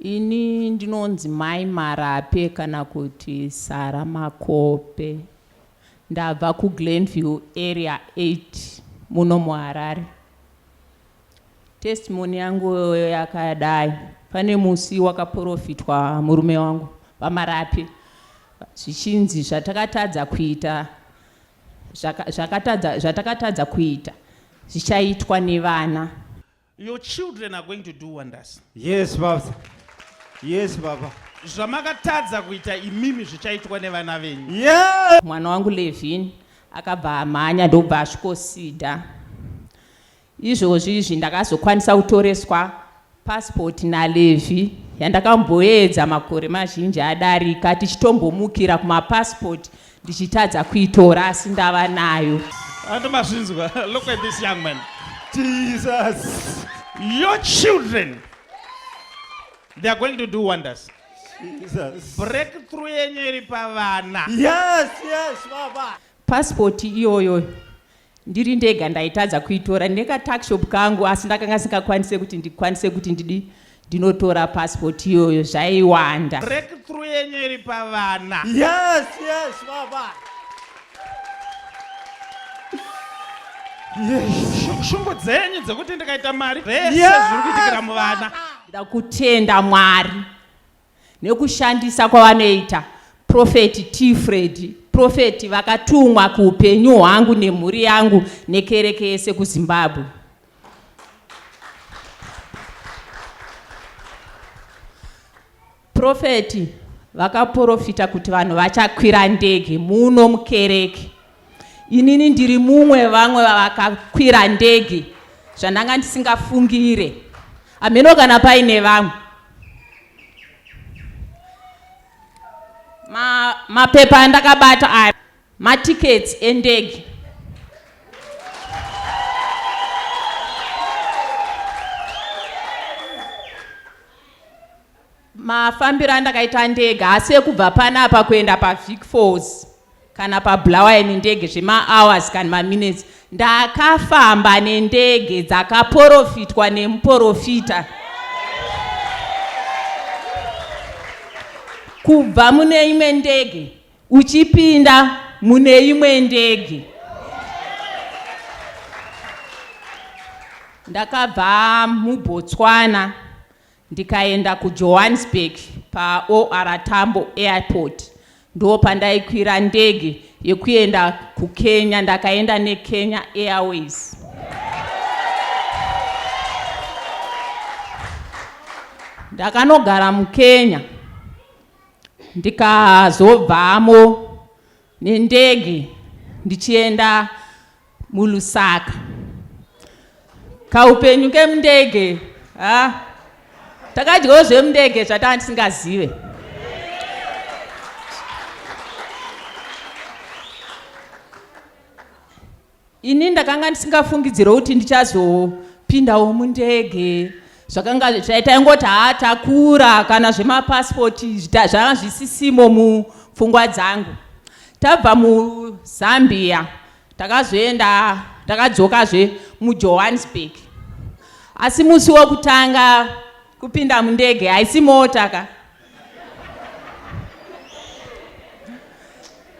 Ini ndinonzi Mai Marape kana kuti Sara Makope. Ndabva kuGlenview Area 8 muno muHarare. Testimony yangu yakadai, pane musi wakaporofitwa murume wangu vaMarape zvichinzi zvatakatadza kuita zvakatadza zvatakatadza kuita zvichaitwa nevana. Your children are going to do wonders. Yes, Baba. Yes, Baba. Zvamakatadza kuita imimi zvichaitwa nevana venyu. Yes. Mwana wangu Levin akabva amhanya ndobva asvikosida. Izvozvi izvi ndakazokwanisa kutoreswa passport naLevi yandakamboedza makore mazhinji adarika tichitombomukira kumapassport ndichitadza kuitora asi ndava nayo. Andomazvinzwa. Look at this young man. Jesus. Your children they are going to do wonders. Jesus. Breakthrough yenyu iri pavana. Yes, yes, Baba. Passport iyoyo ndiri ndega ndaitadza kuitora nekatakshop kangu asi ndakanga singakwanise kuti ndikwanise kuti ndidi ndinotora passport iyoyo zvaiwanda. Breakthrough yenyu iri pavana. Yes, yes, baba. Yes. Shungu dzenyu dzekuti ndikaita mari zvese zviri kuitikira muvana. Ndakutenda Mwari. Nekushandisa kwavanoita Prophet T Freddy, Prophet vakatumwa kuupenyu hwangu nemhuri yangu nekereke yese kuZimbabwe. Prophet vakaporofita kuti vanhu vachakwira ndege muno mukereke. Inini ndiri mumwe vamwe vakakwira ndege zvandanga ndisingafungire. Hameno kana paine vamwe. Ma, mapepa andakabata aya matickets endege mafambiro andakaita ndege asi ekubva panapa kuenda pavic falls kana pabulawayo nendege zvemahours kana maminutes ndakafamba nendege dzakaporofitwa nemuporofita kubva mune imwe ndege uchipinda mune imwe ndege ndakabva mubotswana ndikaenda kuJohannesburg paOR Tambo Airport ndopandaikwira ndege yekuenda kuKenya ndakaenda neKenya Airways. Ndakanogara muKenya ndikazobvamo nendege ndichienda muLusaka. Kaupenyu kemundege ha takadyawo zvemundege zvatanga tisingazive. Ini ndakanga ndisingafungidzire kuti ndichazopindawo mundege zvakanga taingoti haa takura kana zvemapasipoti zvanga zvisisimo mupfungwa dzangu tabva muzambia takazoenda takadzokazve mujohannesburg asi musi wokutanga kupinda mundege haisi mota ka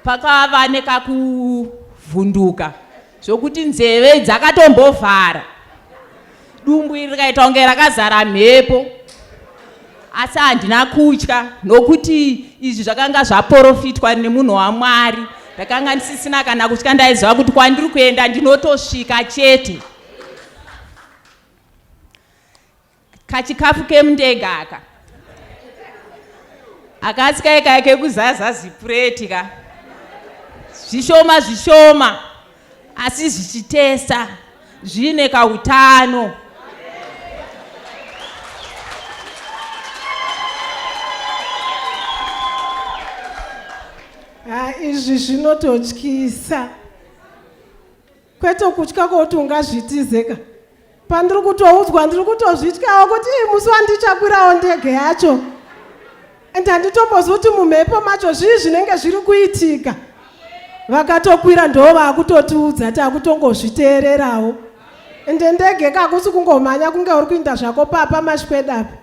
pakava nekakuvhunduka zvokuti nzeve dzakatombovhara dumbu iri rikaita kunge rakazara mhepo asi handina kutya nokuti izvi zvakanga zvaporofitwa nemunhu wamwari ndakanga ndisisina kana kutya ndaiziva kuti kwandiri kuenda ndinotosvika chete Kachikafu kemundege aka akasi kaye kaye kekuzaza zipureti ka zvishoma zvishoma asi zvichitesa zviine kautano Ha, izvi zvinototyisa kwete kutya kwokuti ungazvitizeka pandiri kutoudzwa ndiri kutozvityawo kuti ii musi wandichakwirawo ndege yacho and handitombozivi kuti mumhepo macho zvii zvinenge zviri kuitika vakatokwira ndo vakutotiudza takutongozviteererawo ende ndege kakusi kungomhanya kunge uri kuinda zvako papa mashwedapa.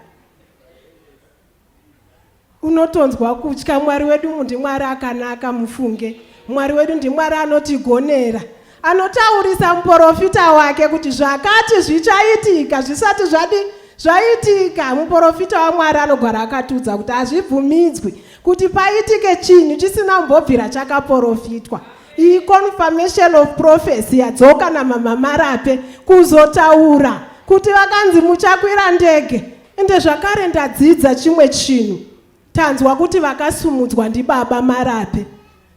Unotonzwa kutya. Mwari wedu ndiMwari akanaka, mufunge. Mwari wedu ndiMwari anotigonera, anotaurisa muprofita wake kuti zvakati zvichaitika zvisati zvadi zvaitika. Muprofita waMwari anogara akatiudza kuti hazvibvumidzwi kuti paitike chinhu chisina kumbobvira chakaprofitwa. Iyi confirmation of prophecy yadzoka namama Marape kuzotaura kuti vakanzi muchakwira ndege. Ende zvakare ndadzidza chimwe chinhu. Tanzwa kuti vakasumudzwa ndibaba Marape,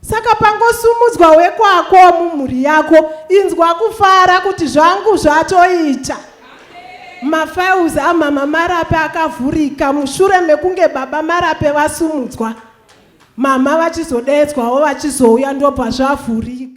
saka pangosumudzwa wekwako mumhuri yako, inzwa kufara kuti zvangu zvatoita. Mafiles amama Marape akavhurika mushure mekunge baba Marape vasumudzwa, mama vachizodedzwawo, vachizouya, ndobva zvavhurika.